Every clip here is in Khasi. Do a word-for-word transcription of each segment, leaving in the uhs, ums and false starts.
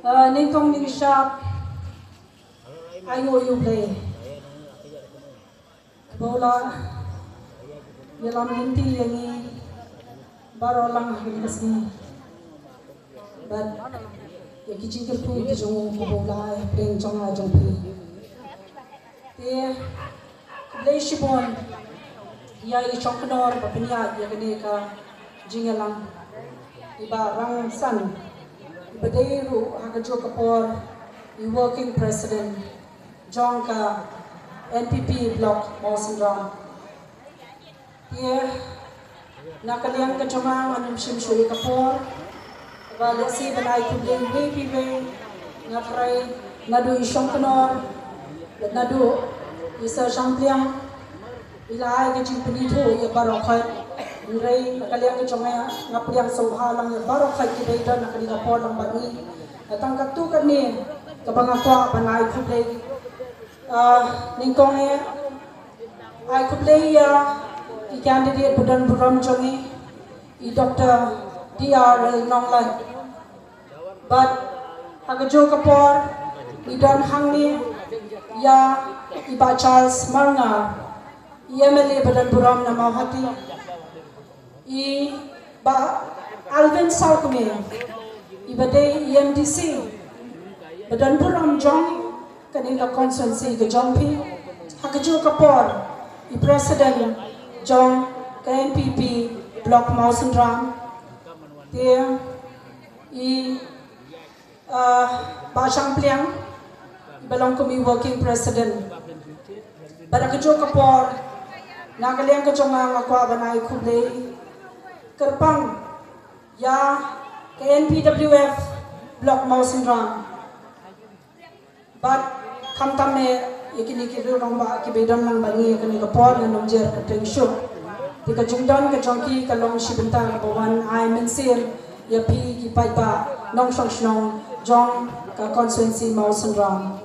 Uh, nyngkong nyngshap, ai nguh ïa U Blei. Kaba u la ïalam lynti ïa ngi baroh lang ha kane ka sngi. Bad ïa ki jingkyrkhu ki jong u kaba u la ai hapdeng jong nga jong phi. Te khublei shibun ïa i Shongknor ba pynïaid ïa kane ka jingïalang, i Bah Rangsan, i ba dei ruh ha kajuh ka por i working president jong ka N P P Block Mawsynram. Te na ka liang ka jong nga, ngan ym shim shuh ïa ka por ba lehse ban ai khublei iwei pa iwei. Nga tharai naduh i Shongknor, naduh i Sir Shangpliang, i la ai ka jingpynithuh ïa baroh khoit. Hynrei na ka liang ka jong nga, nga pdiang sngewbha lang ïa baroh khoit kiba don ha kane ka por lang bad ngi. Tang katto katne kaba nga kwah ban ai khublei. Ah, nyngkong eh, ai khublei ïa i candidate ba don burom jong ngi, i Doctor D R L Nonglait. Bad ha kajuh ka por ngi don hangne ïa i Bah Charles Marngar, i M L A ba don burom na Mawhati. I Bah Alvin Sawkmie, i ba dei i M D C ba don burom jong kane ka constituency ka jong phi. Ha kajuh ka por i president jong ka N P P Block Mawsynram. Te i Ah, Bah Shangpliang, i ba long kum i working president. Bad ha kajuh ka por, na ka liang ka jong nga, nga kwah ban ai khublei kyrpang ïa ka N P W F Block Mawsynram. Bad khamtam eh ïa kine ki riew rangbah kiba don lang bad ngi ha kane ka por, ngan ym jer kyrteng shuh. Te ka jingdon ka jong ki ka long shi bynta kaba wan ai mynsiem ïa phi ki paidbah nongshong shnong jong ka constituency Mawsynram.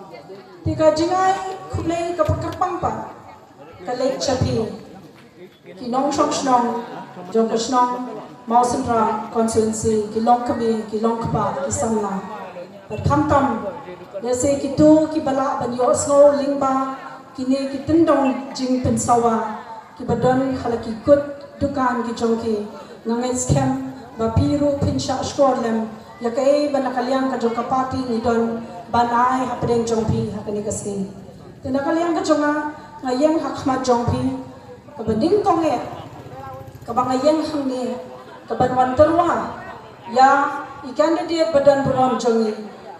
Te ka jingai khublei kaba kyrpang pat ka leit sha phi ki nongshong shnong jong ka shnong Mawsynram constituency, ki longkmie, ki longkpa, ki samla. Bad khamtam lehse kito kiba lah ban ïohsngew lyngba kine ki tyndong jingpynsawa kiba don ha la ki kut dukan ki jong ki. Nga ngeit skhem ba phi ruh phin shah shkor lem ïa kaei ba na ka liang ka jong ka party ngi don ban ai hapdeng jong phi ha kane ka sngi. Te na ka liang ka jong nga, nga ïeng ha khmat jong phi kaba nyngkong eh, kaba nga ïeng hangne kaban wan tyrwa ïa i candidate ba don burom jong ngi,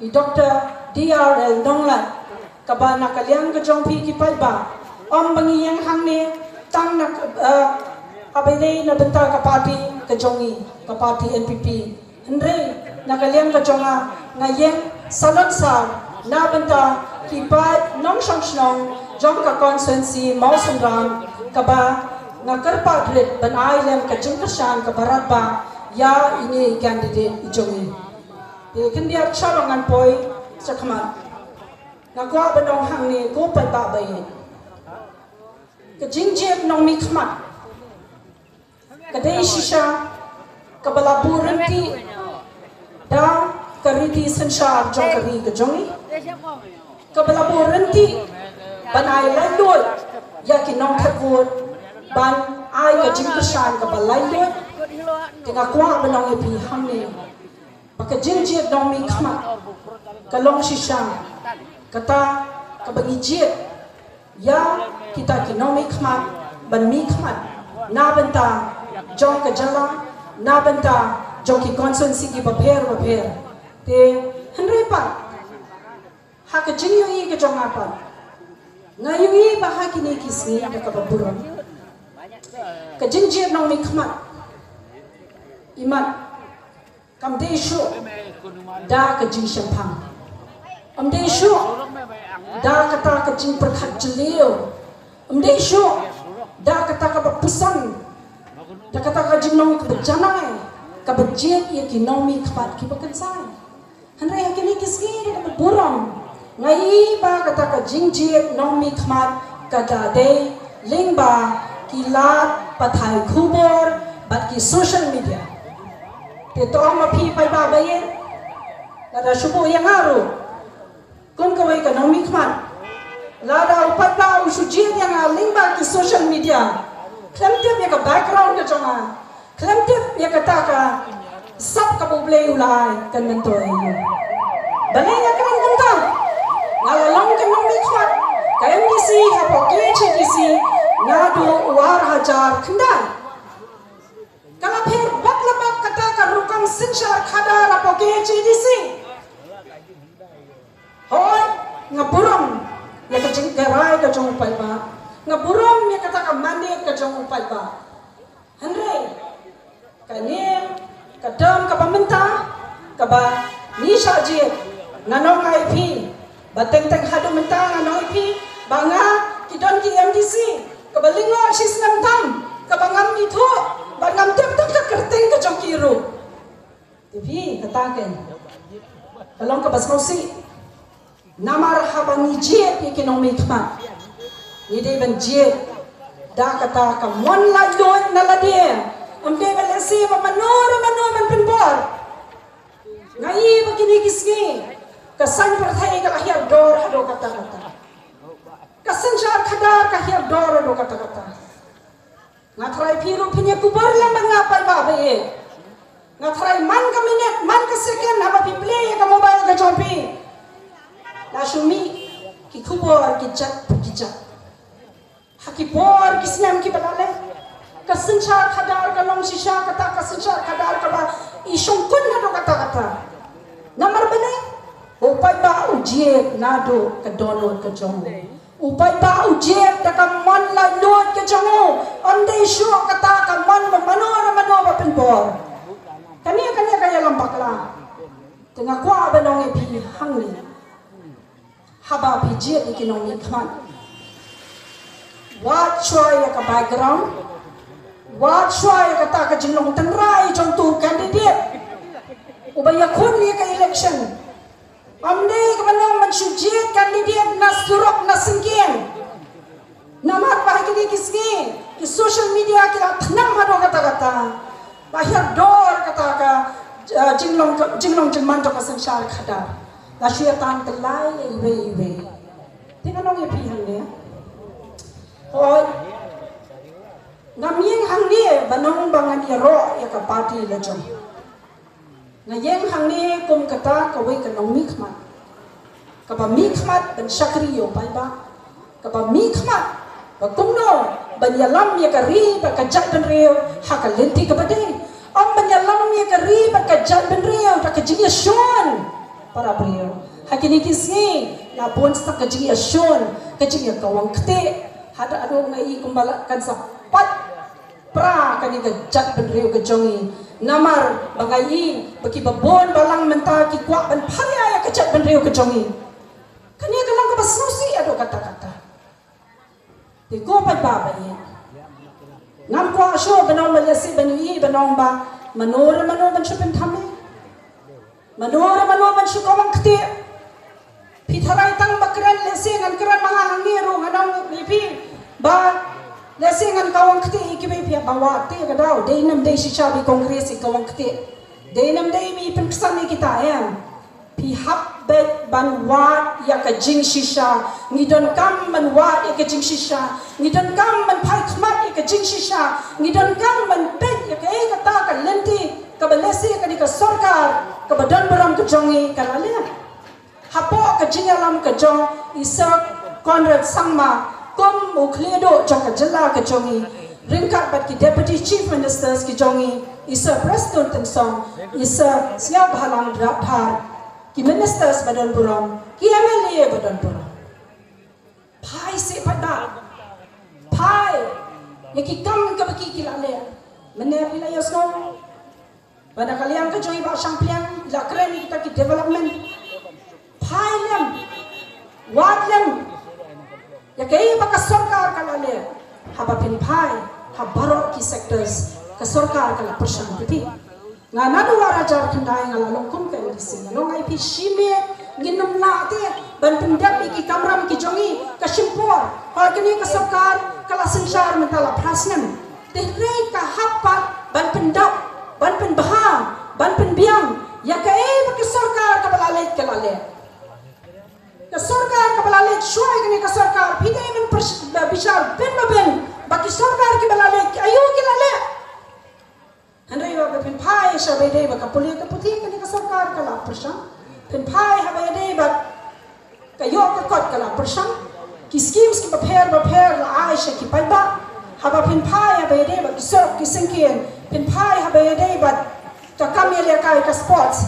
i Doctor D R L Nonglait. Kaba na ka liang ka jong phi ki paidbah, ym ba ngi ïeng hangne tang na ka, eh, haba ïadei na bynta ka party ka jong ngi, ka party N P P. Hynrei na ka liang ka jong nga, nga ïeng salonsar na bynta ki paid nongshong shnong jong ka constituency Mawsynram, kaba nga kyrpad rit ban ai lem ka jingkyrshan kaba radbah ïa ine i candidate i jong ngi. Te khyndiat shalong ngan poi shakhmat. Nga kwah ban ong hangne ko paidbah ba ïeit, ka jingjied nongmihkhmat ka dei shisha kaba la buh ryntih da ka riti synshar jong ka ri ka jong ngi, kaba la buh ryntih ban ai laitluid ïa ki nongthep vote, ban ai ka jingkyrshan kaba laitluid. Te nga kwah ban ong ïa phi hangne ba ka jingjied nongmihkhmat ka long shisha kata kaba ngi jied ïa kita ki nongmihkhmat ban mihkhmat na bynta jong ka jylla, na bynta jong ki constituency kiba pher ba pher. Te hynrei pat, ha ka jingïohi ka jong nga pat, nga ïohi ba ha kine ki sngi da kaba burom, ka jingjied nongmihkhmat, imat, kam dei shuh da ka jingshemphang, kam dei shuh da kata ka jingpyrkhat jylliew, kam dei shuh da kata kaba puson, da kata ka jinglong kaba janai, kaba jied ïa ki nongmihkhmat kiba kynsai. Hynrei ha kine ki sngi da kaba burom, nga ïohi ba kata ka jingjied nongmihkhmat ka da dei lyngba ki lad pathai khubor bad ki social media. Te to ong ma phi paidbah ba ïeit, Lada shu buh ïa nga ruh kum kawei ka nongmihkhmat, lada u paidbah u shu jied ïa nga lyngba ki social media, khlem tip ïa ka background ka jong nga, khlem tip ïa kata ka sap kaba U Blei u la ai, kan myntoi ïa u. Balei nga kren kumta? Nga la long ka nongmihkhmat ka M D C hapoh K H A D C naduh u ar hajar khyndai. Ka la pher bak la bak kata ka rukom synshar khadar hapoh K H A D C. Hooid, nga burom ïa ka jingïarai ka jong u paidbah. Nga burom ïa kata ka mandate ka jong u paidbah. Hynrei kane ka term kaba mynta kaba ngi shah jied, nga ong ïa phi, ba teng teng haduh mynta nga ong ïa phi ba nga, ki don ki M D C kaba lyngngoh shisnem tam, kaba ngam ithuh bad ngam tip tang ka kyrteng ka jong ki ruh. Te phi, kata ka, ka long kaba sngewsih. Namar haba ngi jied ïa ki nongmihkhmat, ngi dei ban jied da kata ka mon laitluid na lade. Ym dei ban lehse ba mano re mano ban pynbor. Nga i ba kine ki sngi ka saiñ pyrthei ka la hiar dor haduh katta katta. Ka synshar khadar ka hiar dor haduh katta katta. Nga tharai phi ruh phin ïa khubor lem bad nga paidbah ba ïeit. Nga tharai man ka minit, man ka second haba phi plie ïa ka mobile ka jong phi, la shu mih ki khubor ki jait ki jait. Ha ki por ki snem kiba la leit, ka synshar khadar ka long shisha kata ka synshar khadar kaba i shongkun naduh katta katta. Namar balei? U paidbah u jied naduh ka dohnud ka jong u. U paidbah u jied da ka mon laitluid ka jong u. Ym dei shuh kata ka mon ba mano re mano ba pynbor. Kane, kane ka ïalam bakla. Te nga kwah ban ong ïa phi hangne, haba phi jied ïa ki nongmihkhmat, wat shuwa ïa ka background, wat shuwa ïa kata ka jinglong tynrai jong uto u candidate uba ïakhun ïa ka election. Ym dei kaba long ban shu jied candidate na surok na syngkien. Namar ba ha kine ki sngi ki social media ki la thnam haduh katta katta, ba hiar dor kata ka, eh, jinglong, jinglong jingman jong ka synshar khadar. La shu ïa tan tyllai ïa iwei iwei. Te nga ong ïa phi hangne, hooid, ngam ïeng hangne ban ong ba ngan ïaroh ïa ka party la jong. Nga ïeng hangne kum kata kawei ka nongmihkhmat kaba mihkhmat ban shakri ïa u paidbah, kaba mihkhmat ba kumno ban ïalam ïa ka ri bad ka jaitbynriew ha ka lynti kaba dei. Ym ban ïalam ïa ka ri bad ka jaitbynriew da ka jingïashun para briew. Ha kine ki sngi la bun sa ka jingïashun, ka jingïakawang ktieh. Haduh haduh nga i kumba la kan sa pat pra kane ka jaitbynriew ka jong ngi. Namar ba nga i ba kiba bun balang mynta ki kwah ban pharia ïa ka jaitbynriew ka jong ngi. Kane ka long kaba sngewsih haduh katta katta. Te ko paidbah ba ïeit, ngam kwah shuh ban ong ba lehse ban ïohi ban ong ba mano re mano ban shu pynthame. Mano re mano ban shu kawang ktieh. Phi tharai tang ba kren, lehse ngan kren ma nga hangne ruh ngan ong ïa phi ba lehse ngan kawang ktieh ïa kiwei, phi ïa ba wad te ka daw, dei ne ym dei shisha ba i Congress i kawang ktieh? Dei ne ym dei ba i pynksan ïa kita, em? Phi hap beit ban wad ïa ka jingshisha. Ngi donkam ban wad ïa ka jingshisha. Ngi donkam ban phai khmat ïa ka jingshisha. Ngi donkam ban peit ïa kaei kata ka lynti kaba lehse kane ka sorkar kaba don burom ka jong ngi ka la leh. Hapoh ka jingïalam ka jong i Sir Conrad Sangma kum u khlieh duh jong ka jylla ka jong ngi, ryngkat bad ki Deputy Chief Ministers ki jong ngi, i Sir Prestone Tynsong, i Sir Sniawbhalang Dhar, ki Ministers ba don burom, ki M L A ba don burom. Phai seh paidbah. Phai ïa ki kam kaba ki, ki la leh. Mynne phi la ïohsngew ba na ka liang ka jong i Bah Shangpliang i la kren ïa kita ki development. Phai lem, wad lem ïa kaei ba ka sorkar ka la leh. Haba phin phai ha baroh ki sectors, ka sorkar ka la pyrshang ïa phi. Nga naduh ar hajar khyndai nga la long kum ka M D C. Nga long ïa phi, shi miet ngin ym lah te ban pyndep ïa ki kamram ki jong ngi. Ka shim por. Hooid, kane ka sorkar ka la synshar mynta la phra snem. Te hynrei ka hap pat ban pyndap, ban pynbha, ban pynbiang Ïa kaei ba ka sorkar kaba la leit ka la leh. Ka sorkar kaba la leit, shuwa ïa kane ka sorkar, phi dei ban pyrsh-, ba bishar bin ba bin ba ki sorkar kiba la leit, aïu ki la leh. Hynrei ba phin phai sha ba ïadei bad ka pule ka puthi, kane ka sorkar ka la pyrshang. Phin phai ha ba ïadei bad ka ïoh ka kot ka la pyrshang. Ki schemes kiba pher ba pher la ai sha ki paidbah. Haba phin phai ha ba ïadei bad ki surok ki syngkien, phin phai ha ba ïadei bad ka kam ïalehkai ka sports,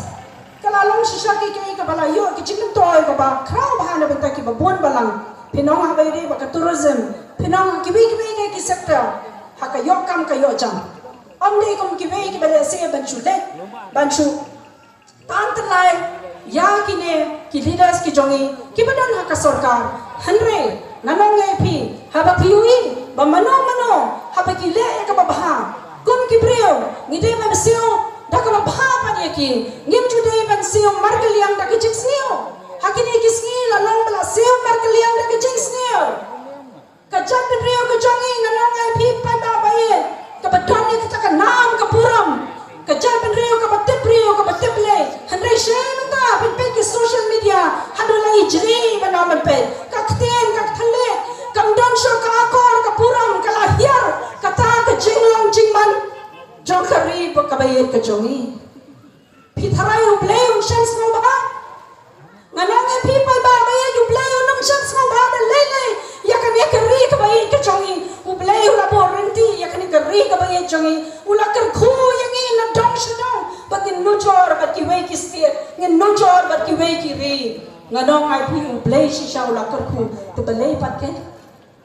ka la long shisha kiei kiei kaba la ïoh ki jingmyntoi kaba khraw bha na bynta kiba bun balang. Phin ong ha ba ïadei bad ka tourism, phin ong ha kiwei kiwei de ki sector, ha ka ïoh kam ka ïoh jam. Ym dei kum kiwei kiba lehse ban shu leit ban shu tan tyllai ïa kine ki leaders ki jong ngi kiba don ha ka sorkar. Hynrei ngan ong ïa phi, haba phi ïohi ba mano mano haba ki leh ïa kaba bha, kum ki briew ngi dei ban siew da kaba bha pat ïa ki. Ngim ju dei ban siew markylliang da ka jingsniew. Ha kine ki sngi la long ba la siew markylliang da ka jingsniew. Ka jaitbynriew ka jong ngi, ngan ong ïa phi paidbah ba ïeit, kaba don ïa kata ka nam ka burom. Ka jaitbynriew kaba tip briew kaba tip lei. Hynrei shei mynta phin peit ki social media, haduh la ijli ba nang ban peit. Ka ktien ka thylliej, kam don shuh ka akor ka burom, ka la hiar kata ka jinglong jingman jong ka ri ba kaba ïeit ka jong ngi. Phi tharai U Blei un shem sngewbha? Ngan ong ïa phi paidbah ba ïeit, U Blei un ym shem sngewbha da lei lei ïa kane ka ri kaba ïeit ka jong ngi. U Blei u la buh rynti ïa kane ka ri kaba ïeit jong ngi. U la kyrkhu ïa ngi na dong sha dong ba ngin nujor bad kiwei ki state, ngin nujor bad kiwei ki ri. Ngan ong ïa phi, U Blei shisha u la kyrkhu, te balei pat keiñ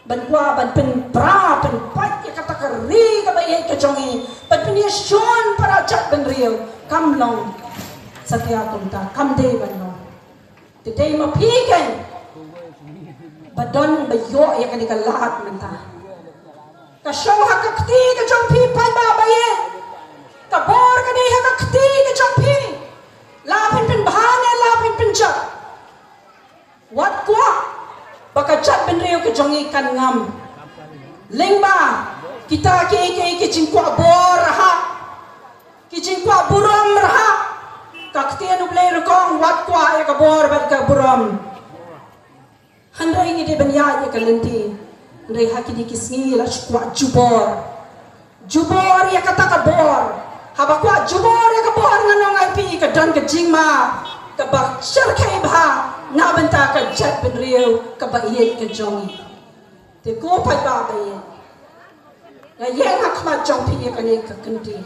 ban kwah ban pynbra pynpait ïa kata ka ri kaba ïeit ka jong ngi, ban pynïashun para jaitbynriew? Kam long satia kumta, kam dei ban long. Te dei ma phi keiñ ba don ba ïoh ïa kane ka lad mynta. Ka shong ha ka kti ka jong phi paidbah ba ïeit. Ka bor ka dei ha ka kti ka jong phi. La phin pynbha ne la phin pynjot, wat kwah ba ka jaitbynriew ka jong ngi kan ngam. Lyngba kita kiei kiei ki jingkwah bor ha, ki jingkwah burom ha, ka ktien U Blei ruh ka ong, wat kwah ïa ka bor bad ka burom. Hynrei ngi dei ban ïaid ïa ka lynti. Hynrei ha kine ki sngi la shu kwah jubor. Jubor ïa kata ka bor. Haba kwah jubor ïa ka bor, ngan ong ïa phi, ka don ka jingma kaba shyrkhei bha na bynta ka jaitbynriew kaba ïeit ka jong ngi. Te ko paidbah ba ïeit, nga ïeng ha khmat jong phi ïa kane ka kynti,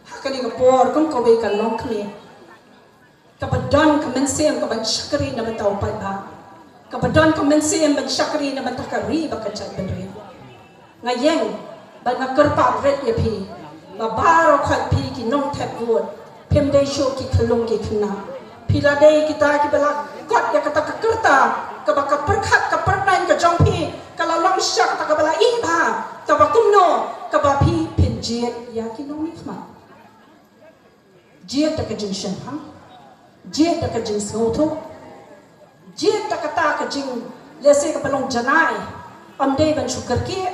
ha kane ka por kum kawei ka longkmie kaba don ka mynsiem ka ban shakri na bynta u paidbah, kaba don ka mynsiem ban shakri na bynta ka ri bad ka jaitbynriew. Nga ïeng bad nga kyrpad rit ïa phi ba baroh khoit phi ki nongthep vote, phim dei shuh ki khyllung ki khynnah. Phi la dei kita kiba la kot ïa kata ka kyrta kaba ka pyrkhat ka pyrnai ka jong phi ka la long shisha kata kaba la ih bha, kaba kumno kaba phi phin jied ïa ki nongmihkhmat. Jied da ka jingshemphang, jied da ka jingsngewthuh, jied da kata ka jing, lehse kaba long janai. Ym dei ban shu kyrkieh,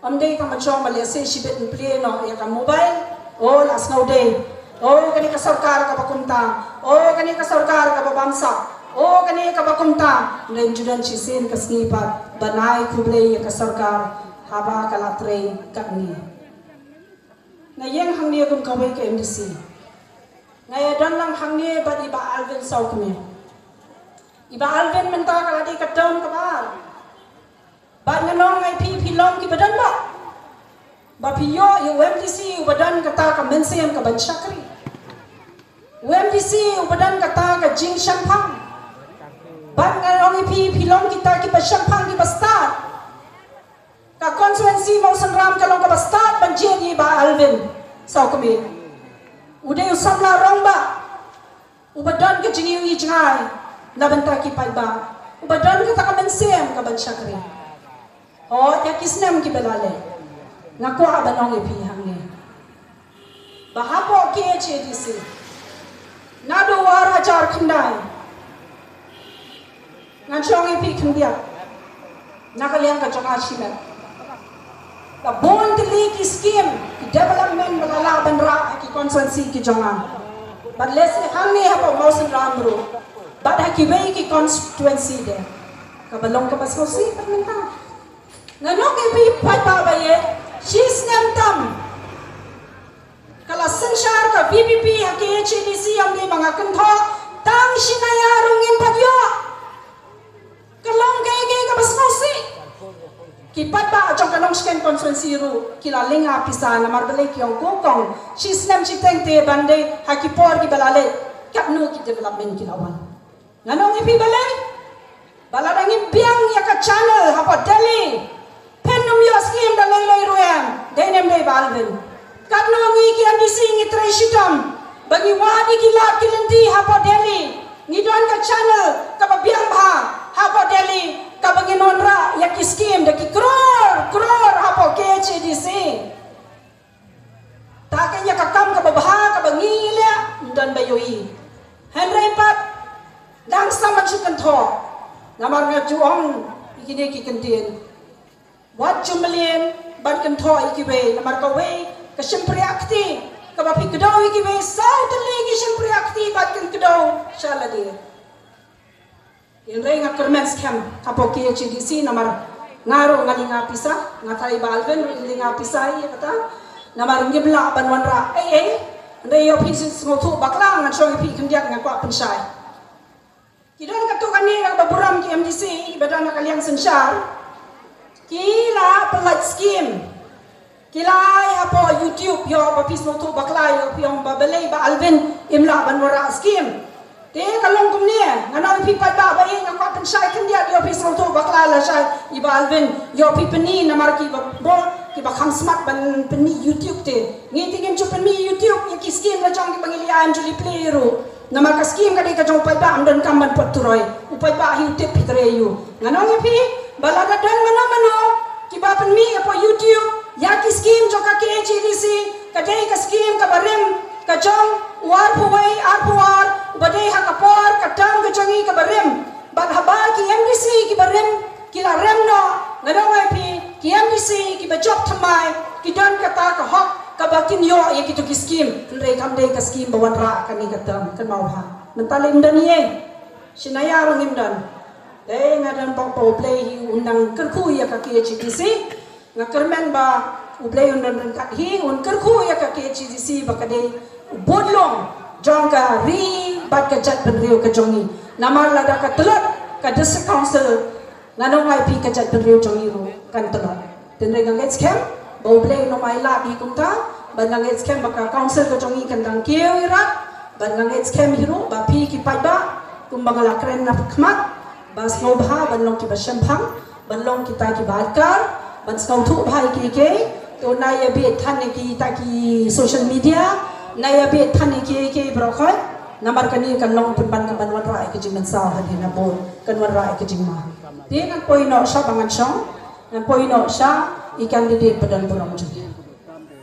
ym dei tang ban shong ba lehse shibit yn plie noh ïa ka mobile. O, la sngewdei. O, kane ka sorkar kaba kumta. O, kane ka sorkar kaba bamsap. O, kane kaba kumta. Ngim ju don shisien ka sngi pat ban ai khublei ïa ka sorkar haba ka la trei katne. Nga ïeng hangne kum kawei ka M D C. Nga ïadon lang hangne bad i Bah Alvin Sawkmie. I Bah Alvin mynta ka la dei ka term kaba ar. Bad ngan ong ïa phi, phi long kiba don bok ba phi ïoh ïa u M D C uba don kata ka mynsiem ka ban shakri, u M D C uba don kata ka jingshemphang. Bad ngan ong ïa phi, phi long kita kiba shemphang, kiba stad. Ka constituency Mawsynram ka long kaba stad ban jied ïa i Bah Alvin Sawkmie. U dei u samla rangbah uba don ka jingïohi jngai na bynta ki paidbah, uba don kata ka mynsiem ka ban shakri. Hooid, ïa ki snem kiba la leit, nga kwah ban ong ïa phi hangne ba hapoh K H A D C naduh ar hajar khyndai, ngan shong ïa phi khyndiat na ka liang ka jong nga shimet. La bun tylli ki skim, ki development ba la lah ban rah ha ki constituency ki jong nga. Bad lehse hangne hapoh Mawsynram ruh, bad ha kiwei ki constituency de, kaba long kaba sngewsih pat mynta. Nga ong ïa phi paidbah ba ïeit, shi snem tam ka la synshar ka VPP ha KHADC, ym dei ba nga kynthoh, tang shi naiar ruh ngim pat ïoh. Ka long kaei kaei kaba sngewsih. Ki paidbah jong ka Nongshken constituency ruh ki la lynga pisa, namar balei? Ki ong, ko kong, shi snem shiteng te ban dei ha ki por kiba la leit, katno ki development ki la wan. Nga ong ïa phi balei? Ba lada ngim biang ïa ka channel hapoh Delhi, phin ym ïoh scheme da lei lei ruh em, dei ne ym dei Bah Alvin? Katno ngi ki MDC ngi trei shitom ba ngi wad ïa ki lad ki lynti hapoh Delhi, ngi don ka channel kaba biang bha hapoh Delhi, kaba ngin wanrah ïa ki scheme da ki crore crore hapoh KHADC. Ta ka ïa ka kam kaba bha kaba ngi leh, ym don ba ïohi. Hynrei pat, dang sa man shu kynthoh, namar nga ju ong ïa kine ki kyntien, wat ju mlien ban kynthoh ïa kiwei, namar kawei ka shympriah kti, kaba phi kdew ïa kiwei, saw tylli ki shympriah kti bad kin kdew sha lade. Hynrei nga kyrmen skhem hapoh KHADC, namar nga ruh nga lynga pisa, nga tharai Bah Alvin ruh i lynga pisa ïa kata, namar ngim lah ban wanrah ei ei. Hynrei ïoh phi sngewthuh bakla, ngan shong ïa phi khyndiat, nga kwah pynshai. Ki don katto katne kaba burom ki MDC ba don ha ka liang synshar, ki la pynlait scheme, ki la ai hapoh YouTube, ïoh ba phi sngewthuh bakla, ïoh phi ong ba balei Bah Alvin im lah ban wanrah scheme. Te ka long kumne, nga ong ïa phi paidbah ba ïeit, nga kwah pynshai khyndiat, ïoh phi sngewthuh bakla lashai i Bah Alvin, ïoh phi pynmih, namar kiba bun kiba kham smat ban pynmih YouTube te. Ngi te ngim ju pynmih YouTube ïa ki scheme la jong kiba ngi la ai, ym ju leh plie ruh. Namar ka scheme ka dei ka jong u paidbah, ym donkam ban pynturoi. U paidbah hi u tip, phi trei ïa u. Nga ong ïa phi ba lada don mano mano kiba pynmih hapoh YouTube ïa ki scheme jong ka KHADC, ka dei ka scheme kaba rim ka jong u arphew wei arphew ar, uba dei ha ka por ka term ka jong ngi kaba rim. Bad haba ki MDC kiba rim ki la rem noh, nga ong ïa phi, ki MDC kiba jop thymmai ki don kata ka hok kaba kin ïoh ïa kito ki scheme. Hynrei kam dei ka scheme ba wanrah kane ka term, kynmaw bha. Mynta lei ym don ei ei, shi naiar ruh ngim don. Dei nga don bok ba U Blei hi un nang kyrkhu ïa ka KHADC. Nga kyrmen ba U Blei un don ryngkat hi, un kyrkhu ïa ka KHADC ba ka dei u budlong jong ka ri bad ka jaitbynriew ka jong ngi. Namar lada ka tlot ka District Council, nga ong ïa phi, ka jaitbynriew jong ngi ruh kan tlot. Te nga ngeit skhem ba U Blei un ym ai lad hi kumta, bad nga ngeit skhem ba ka Council ka jong ngi kan dang kiew ïa rat, bad nga ngeit skhem hi ruh ba phi ki paidbah, kumba nga la kren na khmat, ba sngewbha ban long kiba shemphang, ban long kita kiba atkar, ban sngewthuh bha ïa kiei kiei. To na ïa bit than ïa kita ki social media, na ïa bit than ïa kiei kiei baroh khoit, namar kane kan long pynban ka ban wanrah ïa ka jingmynsaw hadien habud, kan wanrah ïa ka jingma. Te ngan poi noh sha ba ngan shong, ngan poi noh sha i candidate ba don burom jong ngi.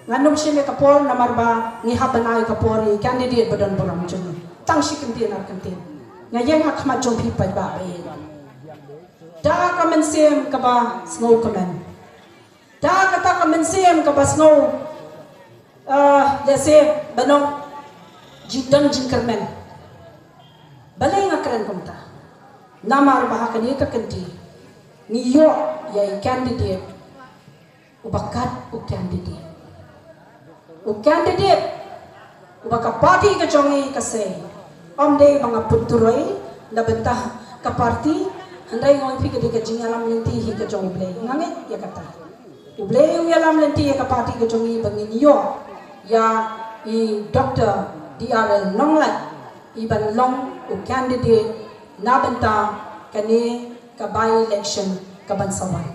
Ngan ym shim ïa ka por namar ba ngi hap ban ai ka por ïa i candidate ba don burom jong ngi. Tang shi kyntien ar kyntien. Nga ïeng ha khmat jong phi paidbah ba ïeit. Da ka mynsiem kaba sngewkmen. Da kata ka mynsiem kaba sngew, ah, lehse ban ong jingdon jingkyrmen. Balei nga kren kumta? Namar ba ha kane ka kynti ngi ïoh ïa i candidate uba kat u candidate. U candidate uba ka party ka jong ngi ka sei. Ym dei ba nga pynturoi na bynta ka party, hynrei nga ong ïa phi ka dei ka jingïalam lynti hi ka jong U Blei. Nga ngeit ïa kata. U Blei u ïalam lynti ïa ka party ka jong ngi ba ngin ïoh ïa i Doctor D R L Nonglait i ban long u candidate na bynta kane ka by-election ka ban sa wan.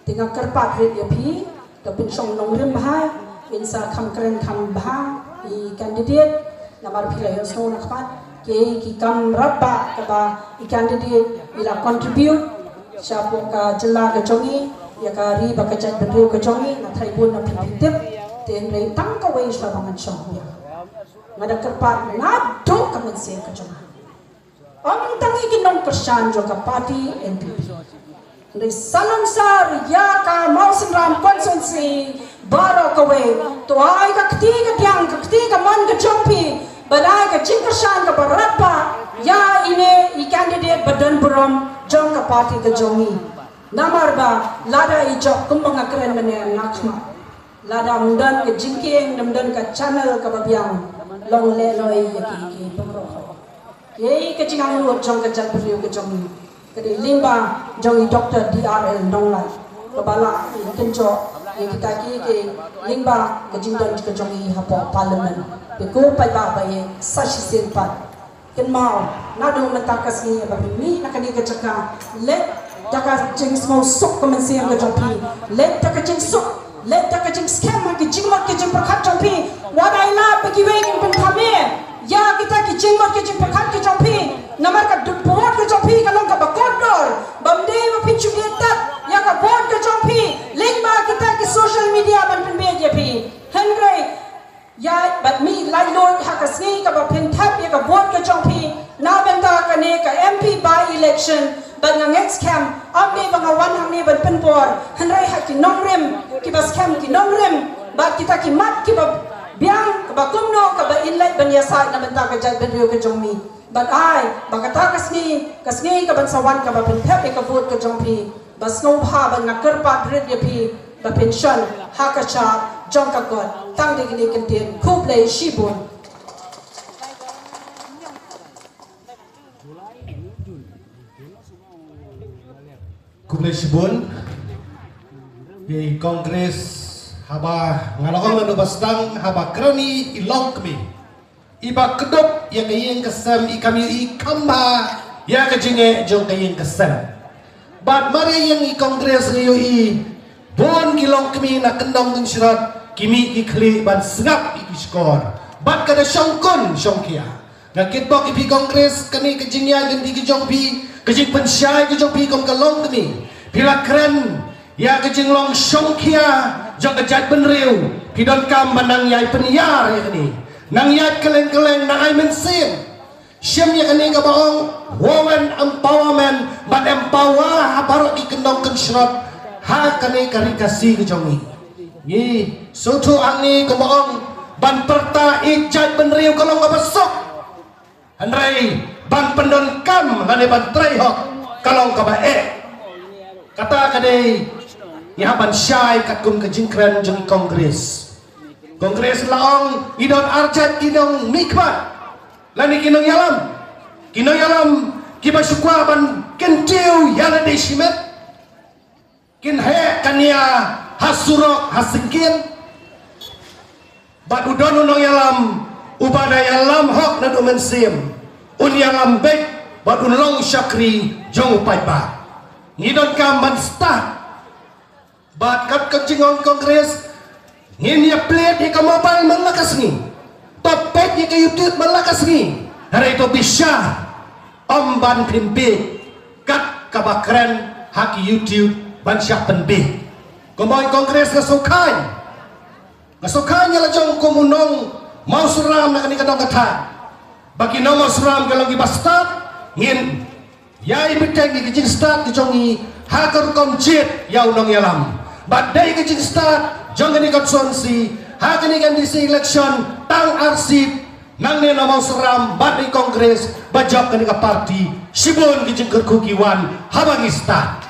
Te nga kyrpad rit ïa phi, to pynshong nongrim bha, phin sa kham kren kham bha i candidate, namar phi la ïohsngew na khmat kiei ki kam radbah kaba i candidate i la contribute shapoh ka jylla ka jong ngi, ïa ka ri bad ka jaitbynriew ka jong ngi. Nga tharai bun na phi phi tip, te hynrei tang kawei shuwa ba ngan shong ïa, nga da kyrpad naduh ka mynsiem ka jong nga. Ym tang ïa ki nongkyrshan jong ka party NPP, hynrei salonsar ïa ka Mawsynram constituency baroh kawei. To ai ka kti ka diang, ka kti ka mon ka jong phi Bad ai ka jingkyrshan kaba radbah ïa ine i candidate ba don burom jong ka party ka jong ngi. Namar ba lada i jop kumba nga kren mynne nga khmih, lada ym don ka jingkieng, ym don ka channel kaba biang, long lehnoh ïa ki, ki pyngroh. Ïa ka jingangnud jong ka jaitbynriew ka jong ngi. Ka dei lyngba jong i Doctor D R L Nonglait kaba la ïa kynjoh ïa kita ki, ki lyngba ka jingdon ka jong i hapoh Parliament. Te ko paidbah ba ïeit, sa shisien pat, kynmaw, naduh mynta ka sngi ba phi mih na kane ka jaka, leit da ka jingsngewsuk ka mynsiem ka jong phi, leit da ka jingsuk, leit da ka jingskhem ha ki jingmut ki jingpyrkhat jong phi. Wat ai lad ba kiwei kin pynthame ïa kita ki jingmut ki jingpyrkhat ki jong phi. Namar ka dud vote ka jong phi ka long kaba kordor, bym dei ba phin shu ïa tad ïa ka vote ka jong phi lyngba kita ki social media ban pynbeit ïa phi. Hynrei ïa bad mih laitluid ha ka sngi kaba phin thep ïa ka vote ka jong phi na bynta kane ka M P by election. Bad nga ngeit skhem, ym dei ba nga wan hangne ban pynpor, hynrei ha ki nongrim kiba skhem, ki nongrim bad kita ki mat kiba biang, kaba kumno kaba in leit ban ïasaid na bynta ka jaitbynriew ka jong ngi. Bad ai ba kata ka sngi, ka sngi kaban sa wan kaba phin thep ïa ka vote ka jong phi, ba sngewbha ban nga kyrpad rit ïa phi ba phin shon ha ka shap jong ka kot. Tang da kine ki kyntien, khublei shibun. Khublei shibun. I Congress, haba nga la ong naduh ba sdang, haba kren i, i longkmie, iba kdup ïa ka ïing ka sem, i kam ïohi kham bha ïa ka jingeh jong ka ïing ka sem. Bad mar ïa ïeng i Congress nga ïohi bun ki longkmie na kyndong kynshrot ki mih ki khlieh ban sngap ïa ki shkor. Bad ka da shongkun shongkhia. Nga kitbok ïa phi Congress, kane ka jingïaid lynti ka jong phi, ka jingpynshai ka jong phi kum ka longkmie, phi la kren ïa ka jinglong shongkhia jong ka jaitbynriew. Phi donkam ban nang ïaid pynïar ïa kane, nang ïaid kylleng kylleng, nang ai mynsiem. Shem ïa kane kaba ong women empowerment, ban empower ha baroh ki kyndong kynshrot ha kane ka ri Khasi ka jong ngi. Ngi sngewthuh hangne kumba ong ban pyrta ïeit jaitbynriew ka long kaba suk, hynrei ban pyndonkam lane ban trei hok ka long kaba eh. Kata ka dei ngi hap ban shai katkum ka jingkren jong i Congress. Congress la ong ngi don arjait ki nongmihkhmat lane ki nongïalam, ki nongïalam kiba shu kwah ban kyntiew ïa lade shimet. Kin heh ka nia ha surok ha syngkien. Bad u don u nongïalam uba da ïalam hok naduh mynsiem, un ïalam beit bad un long shakri jong u paidbah. Ngi donkam ban stad. Bad kat ka jingong Congress, ngin ïa plie ïa ka mobile man la ka sngi, to peit ïa ka YouTube man la ka sngi. Hynrei to bishar, ym ban pynbeit kat kaba kren ha ki YouTube ban shah pynbeit. Kumba ong i Congress, nga sngewkhlaiñ, nga sngewkhlaiñ ïa la jong kum u nong Mawsynram na kane ka dong ka thaiñ. Ba ki nong Mawsynram ka long kiba stad, ngin ïai bteng ïa ka jingstad ka jong ngi ha ka rukom jied ïa u nongïalam. Bad dei ka jingstad jong kane ka constituency ha kane ka M D C election, tang ar seat, nangne na Mawsynram bad i Congress ba jop kane ka party. Shibun ki jingkyrkhu ki wan haba ngi stad.